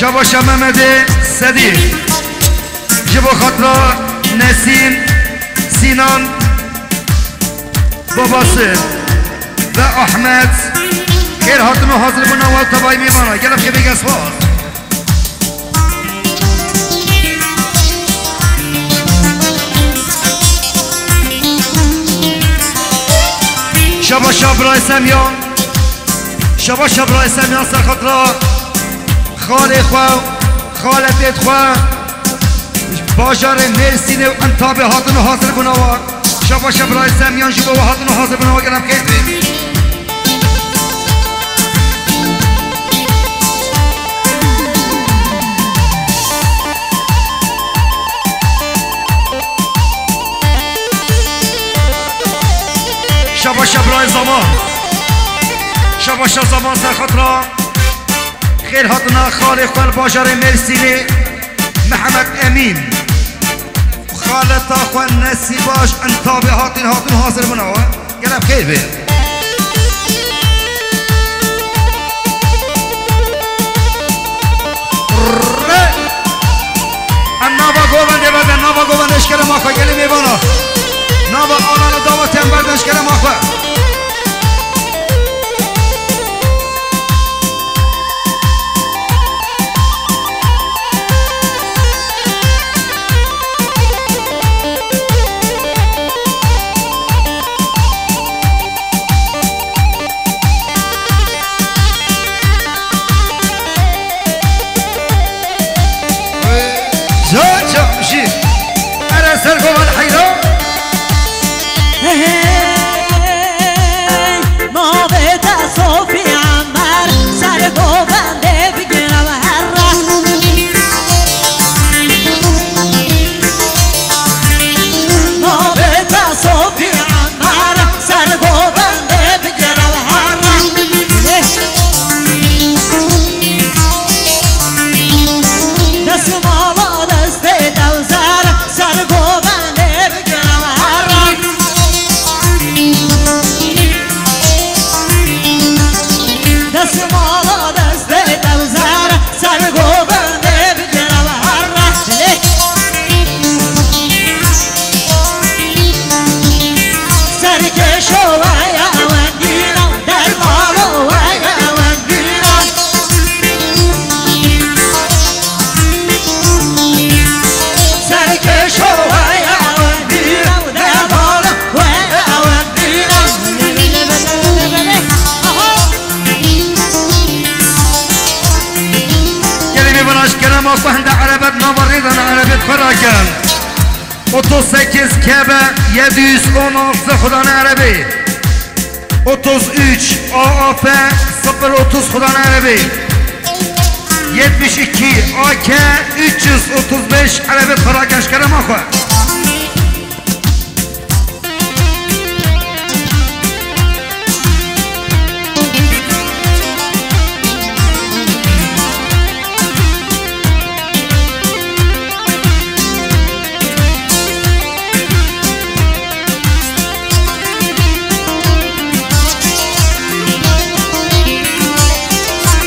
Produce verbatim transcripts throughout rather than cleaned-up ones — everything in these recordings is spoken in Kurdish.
Şabaşa Mehmedê Sedî. Ji bo xatira Nesîn, Sînan, babası ve Ahmet. Xêr hatin û hazir bûna we tevayî mêvana. Gelek xêr bêge spas. Şabaşa birayê Semyan. Şabaşa birayê Semyan ser xatira xalê xwe, xaletê xwe. Bajarê Mêrsînê û Entabê hatin û hazir bûna we. Şabaşa birayê Semyan ji bo we hatin û hazir bûna we gelek xêr bê. Şabaşa birayê Zaman. Şabaşa Zaman ser xatira xêr hatina xalê xwe li bajarê Mêrsînê Mihemed Emîn. Xaleta xwe Nesîba ji Entabê hatin, hatin hazir bûna we. Gelek xêr bê. Em nava govendê vedin, nava govendê ji kerema xwe, gelê mêvana. Nava alana dawetê em berdin ji kerema xwe. Can can jî. Ere ser govan heyran. Hey, navê te Sofî Emer, ser govendê bigire herre. Navê te Sofî Emer, ser govendê bigire herre. Destmala destê te zer, ser govendê bigire herre. Destmala destê te zer, ser govendê bigire herre. Serkêşo we ye wendîna, dermano we ye wendîna. Serkêşo we ye wendîna, dermano we ye wendîna. Gelê mêvana ji kerema xwe hinde erebet nava rêdana erebet xwe rakin. Otuz sekiz K B yedi yüz on altı Xudane erebê. Otuz üç A A P sıfır otuz Xudane erebê. Yetmiş iki A K üç yüz otuz beş erebet xwe rakin ji kerema xwe.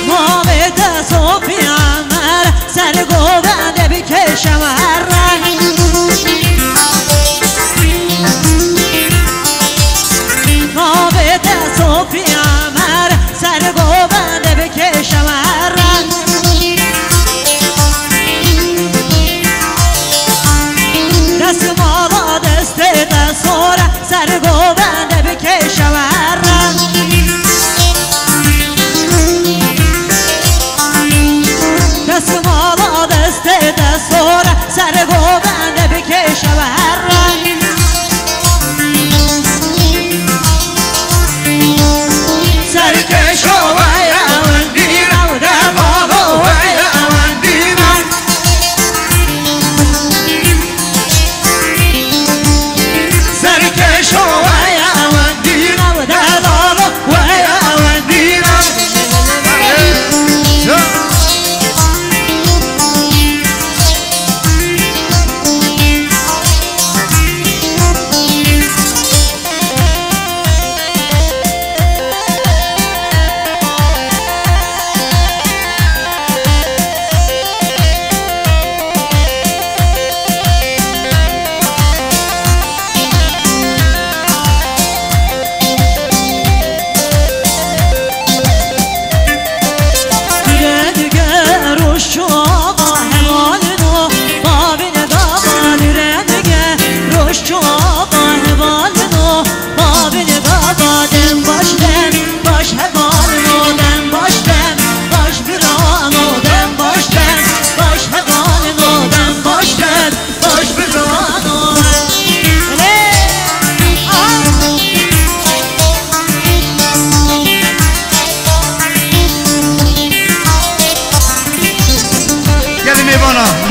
Navê te Sofî Emer, ser govendê bikêşe herre.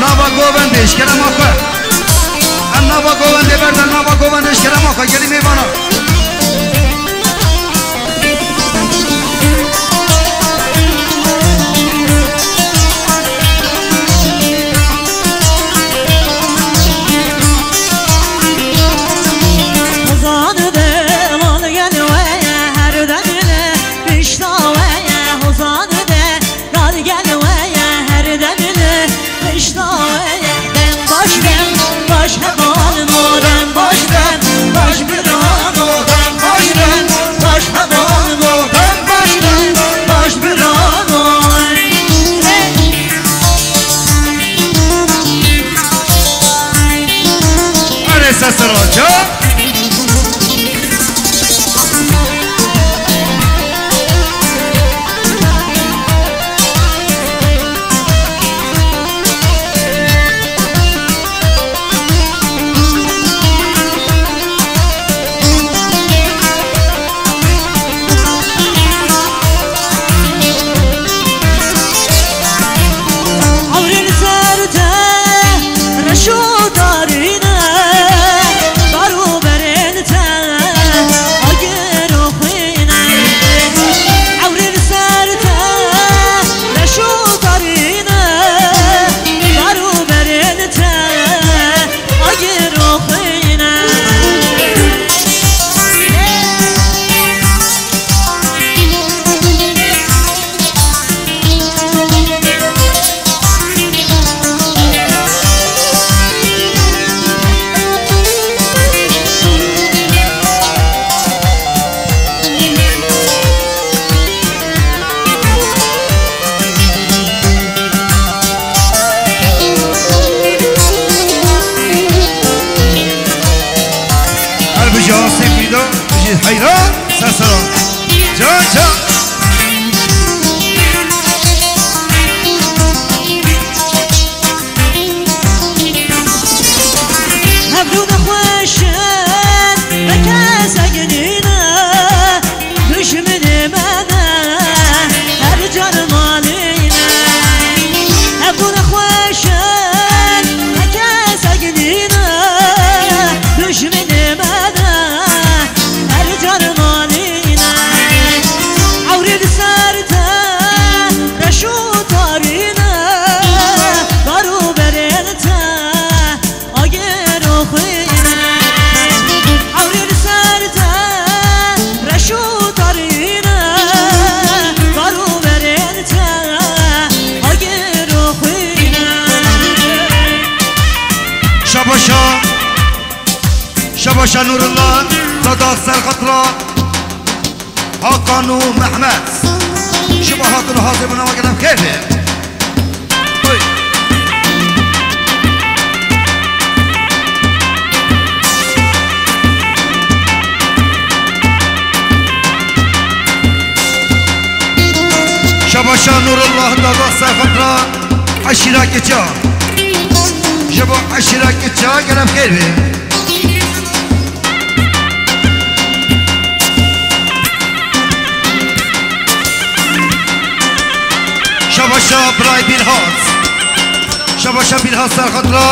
Nava govendê ji kerema xwe. Em nava govendê berdin, nava govendê ji kerema xwe. Gelî mêvana. Hozan delal gel we her demine, pişta we hozan de. Dal gel we ye her demine, pişta we ye. Dem baş, dem baş hevalno, dem baş, dem baş birano, dem baş, dem baş hevalno, dem baş, dem baş birano. Erê ses roca. Ewrên ser te reş û tarî ne, bar û berên te agir û xwîn e. Ewrên ser te reş û tarî ne, bar û berên te agir û xwîn e. Her bijî Asî Fîda, bijî Heyran Sesera. Can can. Hevdû nexweş in, ne kesek nîne, duşminê me ne, her car malî ne. Hevdû nexweş in, ne kesek nîne, duşminê me ne, her car malî ne. Ewrê li ser te reş û tarî ne, bar û berên te agir û xwîn e. Ewrê li ser te reş û tarî ne, bar û berên te agir û xwîn e. Şabaşa, şabaşa Nurullah, Dada Serxatla. Hakan û Mehmet. Ji bo hatin û hazir bûna we gelek xêr be. Oy. Şabaşa Nurullah Dada Serxatla, eşîra Keça. Ji bo eşîra Keça gelek xêr be. Şabaşa birayê Bîrhat. Şabaşa Bîrhat Serxatla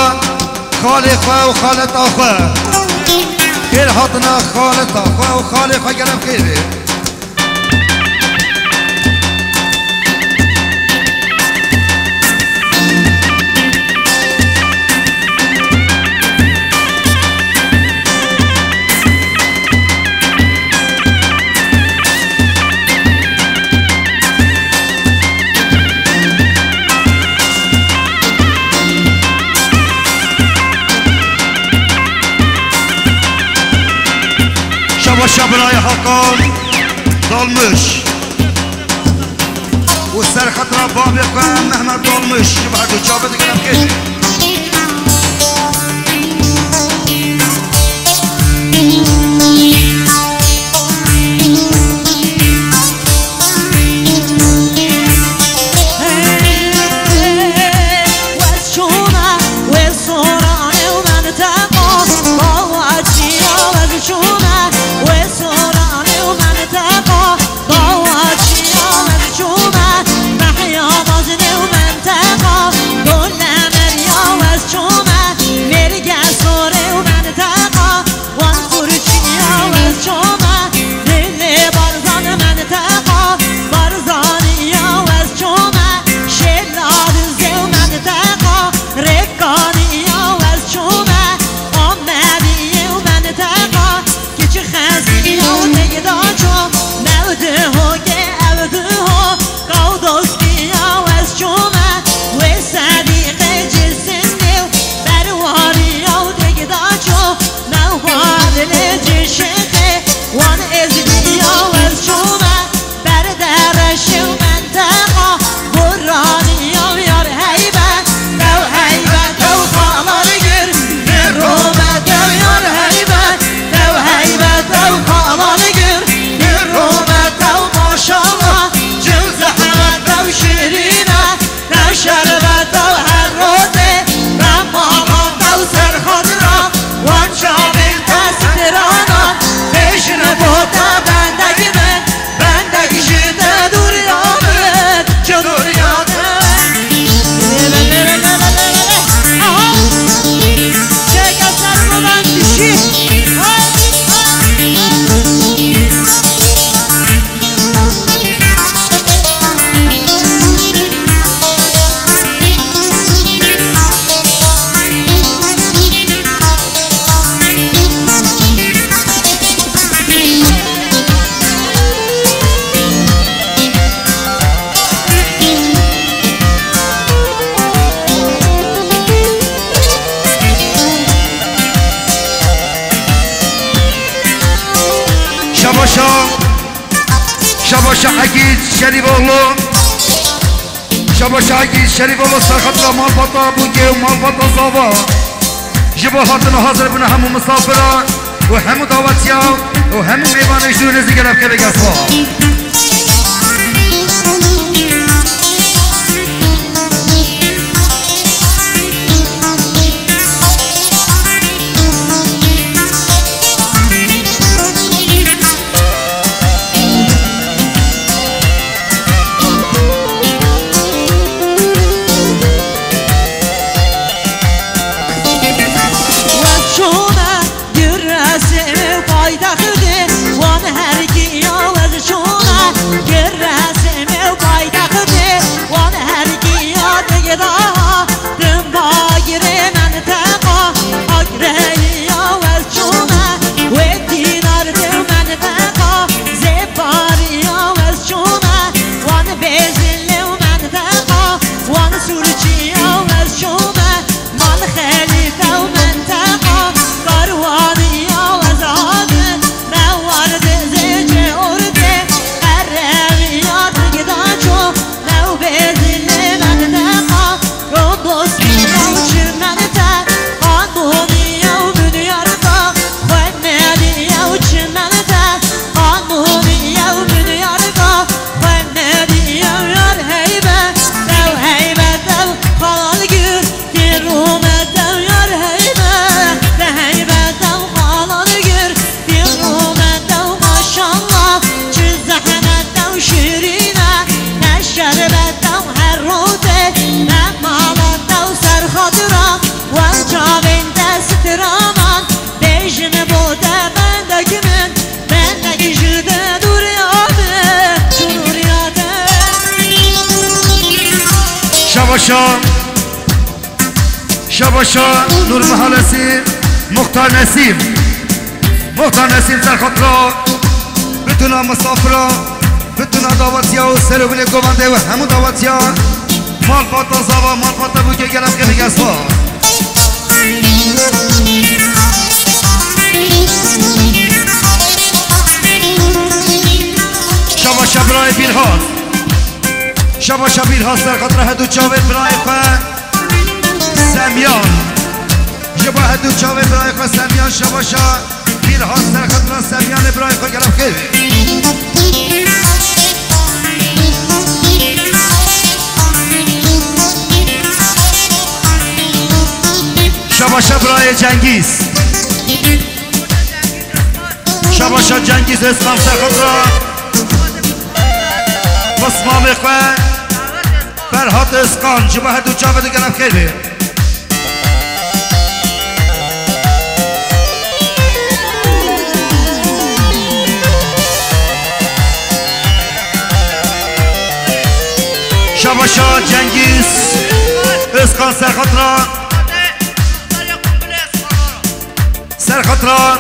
xalê xwe û xaleta xwe. Xêr hatine xaleta xwe û xalê xwe gelek xêr be. Şabaşa birayê Hakan Dalmiş. Û ser xetira bavê xwe Mehmet Dalmiş ji bo her du çavê dike lemkêş. Her rojê me mala te û ser xatira wan çavên te stranan, bêjin bo te bendegî min, bendegî ji te dûriya min, ji dûriya te. Çêke ser bo ben dişî. Şabaşa, şabaşa Egîd Şerîfoğlu. Şabaşa Egîd Şerîfoğlu ser xatira malbata Bûkê û malbata Zava. Ji bo hatina hazir bûna hemû misafira û hemû dawetiya û hemû mêvanê ji nû nêzî gelek kevek esma. Wez çûme gurresê paytextê wan her giya wez çûme gurresê paytextê wan her giya digda. Dim bagirê menteqa, Agreya wez çûme, wê dînar de menteqa, Zêbariya wez çûme, wan bêzilê menteqa, wan sûrçiya wez çûme, mal xelîfe û menteqa, karwaniya wez hate, me war de zêcê orde, erewiya digda çû, me û bêzilê menteqa, Rodos, Çimento, Kanuniye û Bunyarka, Xwenediye û Çimento, Kanuniye û Bunyarka, Xwenediye û yar heybe, dew heybe, dew xalal gir, Tîrûme, dew yar heybe, de heybe, dew xalal gir, Tîrûme, dew maşallah, çi zehmet, dew şirîne, ne şerbet, dew her rotê, ne mala, dew ser xatira, wan çavên te stranan, bêjin bo te bendek min, bendek ji te dûriya min, dûriya te. Şabaşa, şabaşa Nur Mahalesi, Muxtar Nesîm. Muxtar Nesîm ser xatira, bitûna misafira, bitûna dawetiya û serobînê govendê û hemû dawetiya. Malbata Zava, malbata Bûkê gelek kevek esma. Şabaşa birayê Bîrhas. Şabaşa Bîrhas ser xatira her du çavê birayê xwe Semyan. Ji bo her du çavê birayê xwe Semyan, şabaşa Bîrhas ser xatira Semyanê birayê xwe gelek kevek. Şabaşa birayê Cengîz. Şabaşa Cengîz Özkan ser xatira pismamê xwe Ferhat Özkan, ji bo her du çavê de gelek xêr be. Şabaşa Cengîz Özkan ser xatira. Ser xatira.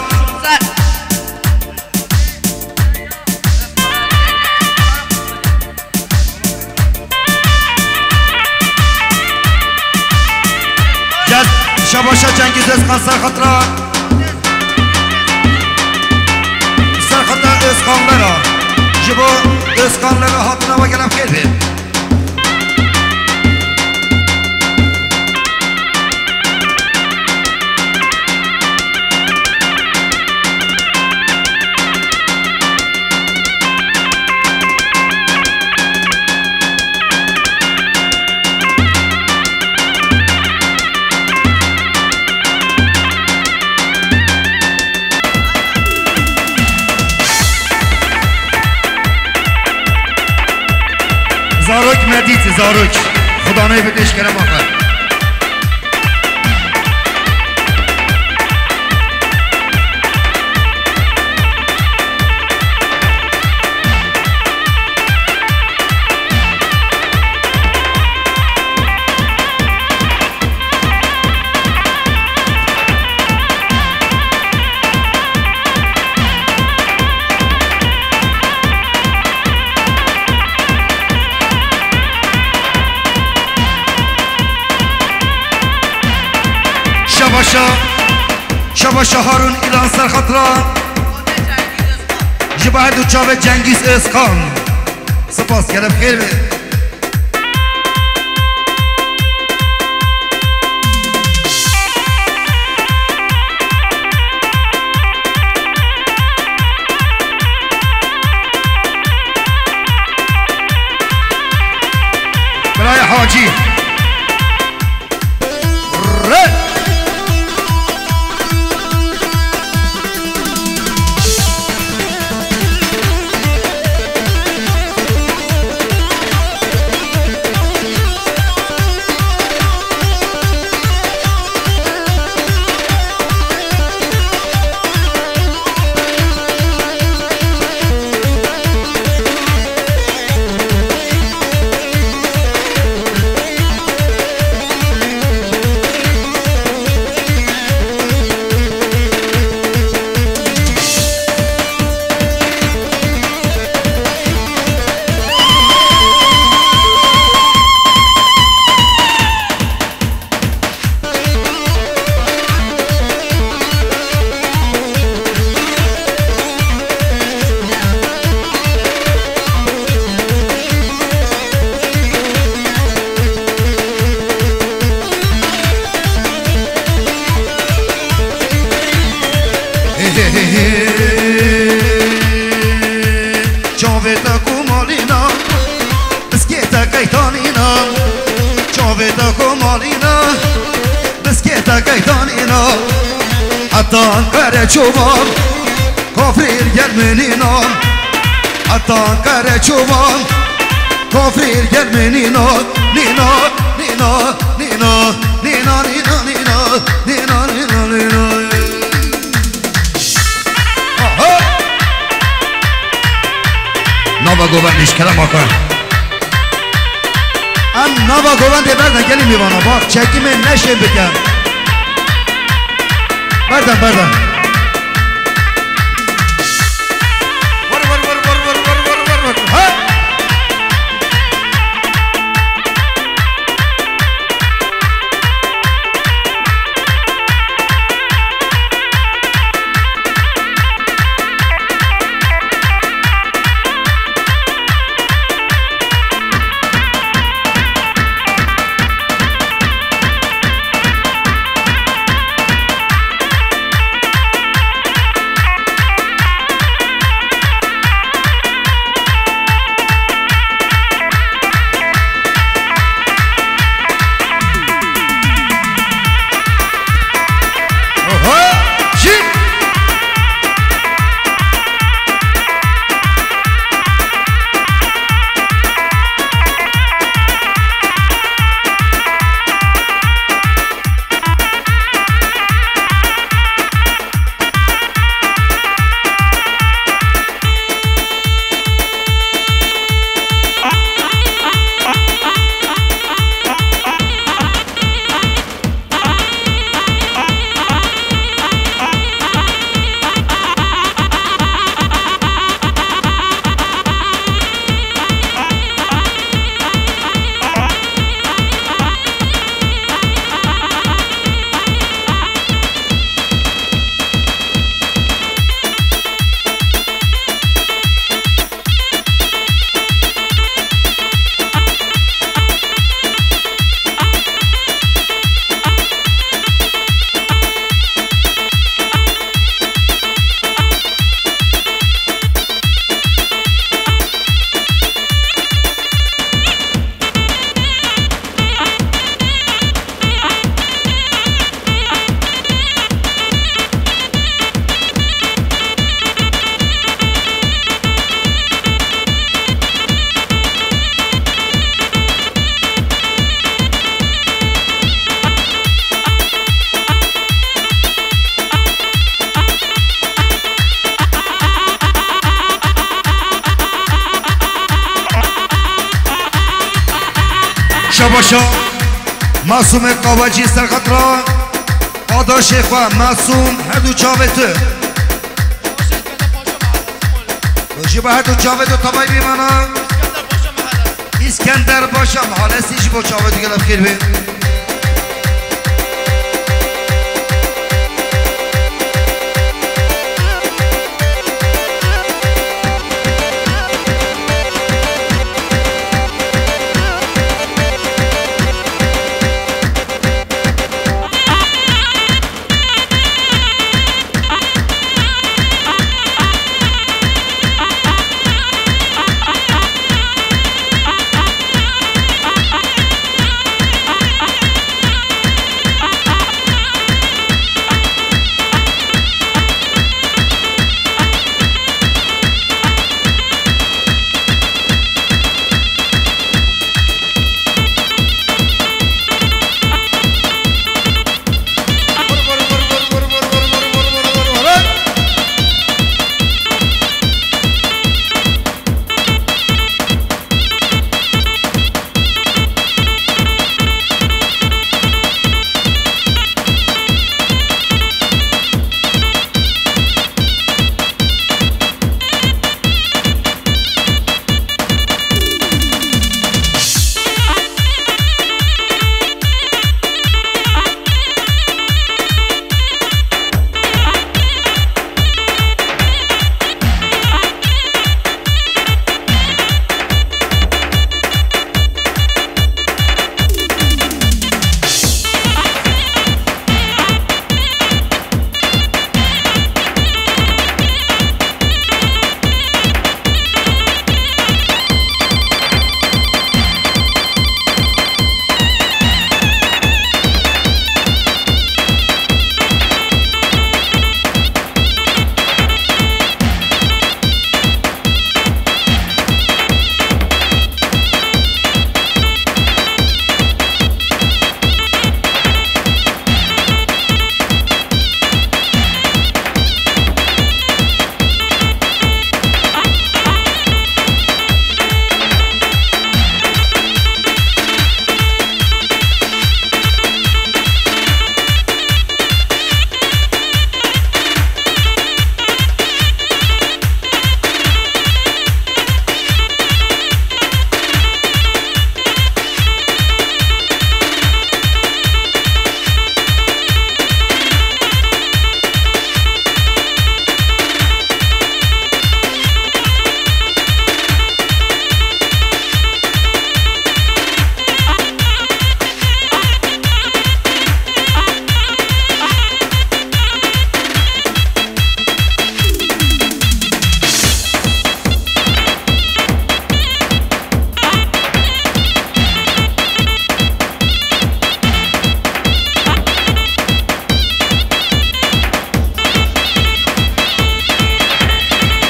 Cez, şabaşa Cengîz Özkan ser xatira. Ser xatira Özkanlera. Ji bo Özkanlera hatina we gelek xêr be. Zarok, Xudanê bidêş kerema xwe. Şebaşa, Şebaşa Harun Îlan Serxatran. Ji Bahed û Çavê Cengîz Özkan. Spas, gelek xêr be. Birayê Hacî. Re! Çavê te ku malîna, biskê te keytanîna. Çavê te ku malîna, biskê te keytanîna. Heta Ankara çoban, kafir gel min nîna. Heta Ankara çoban, kafir gel min nîna. Nîna, nîna, nîna, nîna. Aha! Nava govendê ji kerema xwe. Em nava govendê berdin gelî mêvana. Bak, çekimê neşê bikin. Berdin, berdin. Vur, vur, vur. Ha! Masûmê Qawecî serxetira adaşê xwe Masûm her du çavê tu. Ji bo her du çavê tu tevayî bimana. Îskender Paşa Mahallesi ji bo çavê tu gelek xêr be.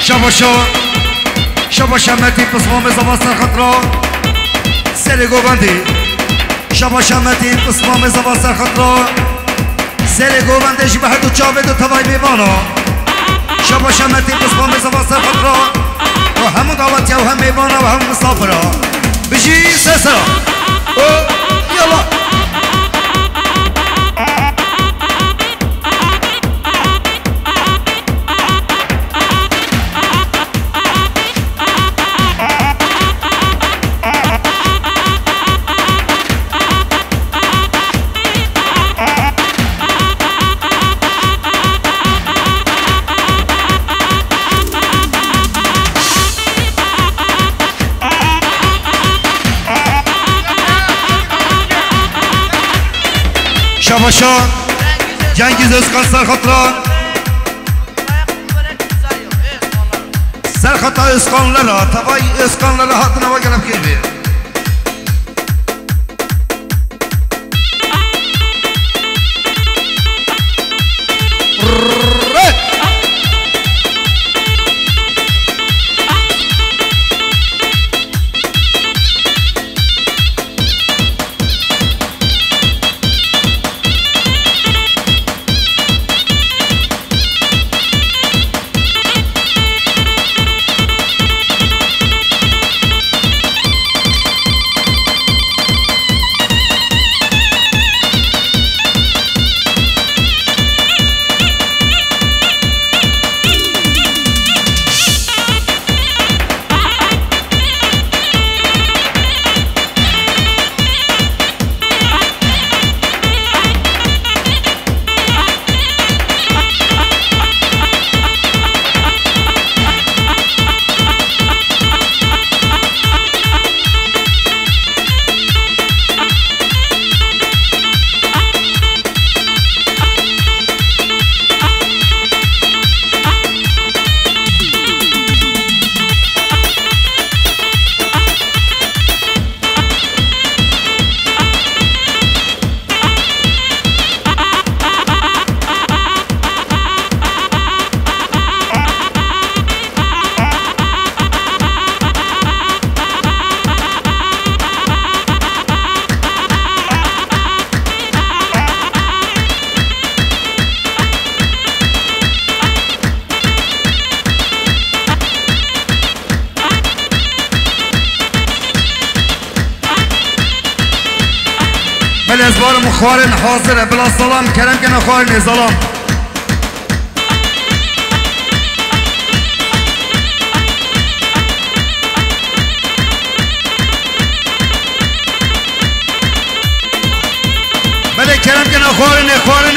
Şabaşa, şabaşa Metî Pismamê Zava serxetira Serê Govendê. Şabaşa Metî Pismamê Zava serxetira Serê Govendê ji bo her du çavê tu tevayî mêvana. Şabaşa Metî Pismamê Zava serxetira û hemû dawetiya û hem mêvana û hem misafira. Bijî ser sera. Û yallah. Şabaşa Cengiz Özkan serxetira. Serxeta Özkanlara, tevayî Özkanlara hatina we gelek xêr be. Ez barim xwarin hazir e. Bila salam kerem kene xwarin ê zalam. Belê kerem kene xwarin ê, xwarin